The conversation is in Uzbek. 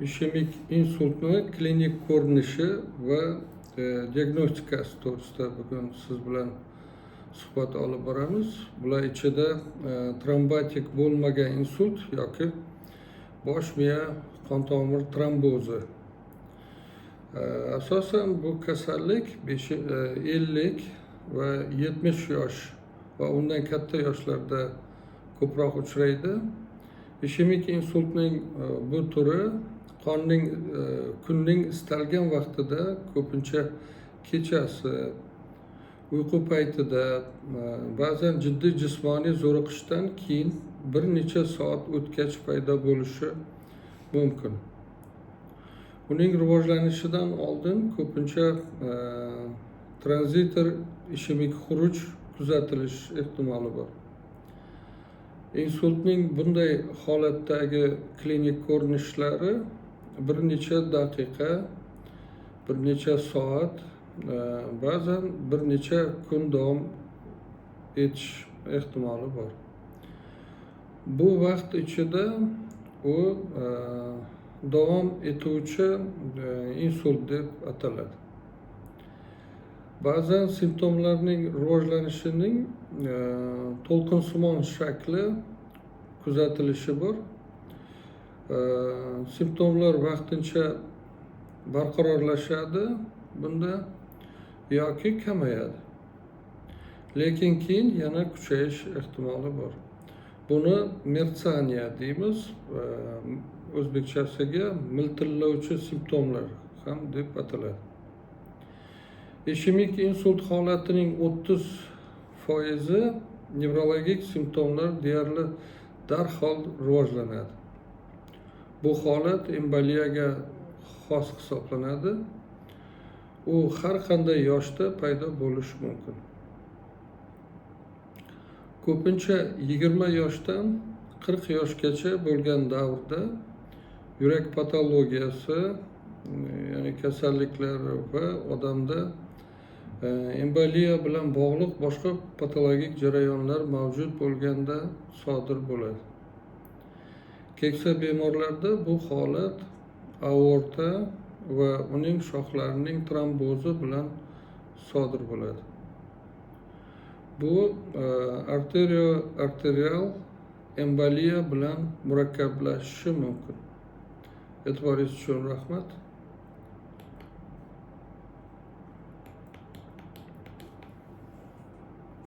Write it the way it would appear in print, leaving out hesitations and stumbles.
Ishemik insultni klinik ko'rinishi va diagnostikasi to'g'risida bugun siz bilan suhbat olib boramiz. Bular ichida trombotik bo'lmagan insult yoki bosh miya qon tomir trombozi. Asosan bu kasallik 50 va 70 yosh va undan katta yoshlarda ko'proq uchraydi. Ishemik insultning bu turi qonning kunning istalgan vaqtida, ko'pincha kechasi uyqu paytida, ba'zan jiddiy jismoniy zo'riqishdan keyin bir necha soat o'tgach paydo bo'lishi mumkin. Uning rivojlanishidan oldin ko'pincha tranzitor ishemik xuruj kuzatilish ehtimoli bor. Insultning bunday holatdagi klinik ko'rinishlari bir necha daqiqa, bir necha soat, ba'zan bir necha kun davom etish ehtimoli bor. Bu vaqt ichida u davom etuvchi insult deb ataladi. Ba'zan simptomlarning rivojlanishining to'lqinsimon shakli kuzatilishi bor. Simptomlar vaqtincha barqarorlashadi bunda yoki kamayadi, lekin keyin yana kuchayish ehtimoli bor. Buni мерцание deymiz, o'zbekchasiga miltillovchi simptomlar ham deb ataladi. Ishemik insult holatining 30 foizi nevrologik simptomlar deyarli darhol rivojlanadi. Bu holat emboliyaga xos hisoblanadi. U har qanday yoshda paydo bo'lishi mumkin, ko'pincha 20 yoshdan 40 yoshgacha bo'lgan davrda, yurak patologiyasi, ya'ni kasalliklari va odamda emboliya bilan bog'liq boshqa patologik jarayonlar mavjud bo'lganda sodir bo'ladi. Keksa bemorlarda bu holat aorta va uning shoxlarining trombozi bilan sodir bo'ladi. Bu arterial emboliya bilan murakkablashishi mumkin. E'tiboringiz uchun rahmat.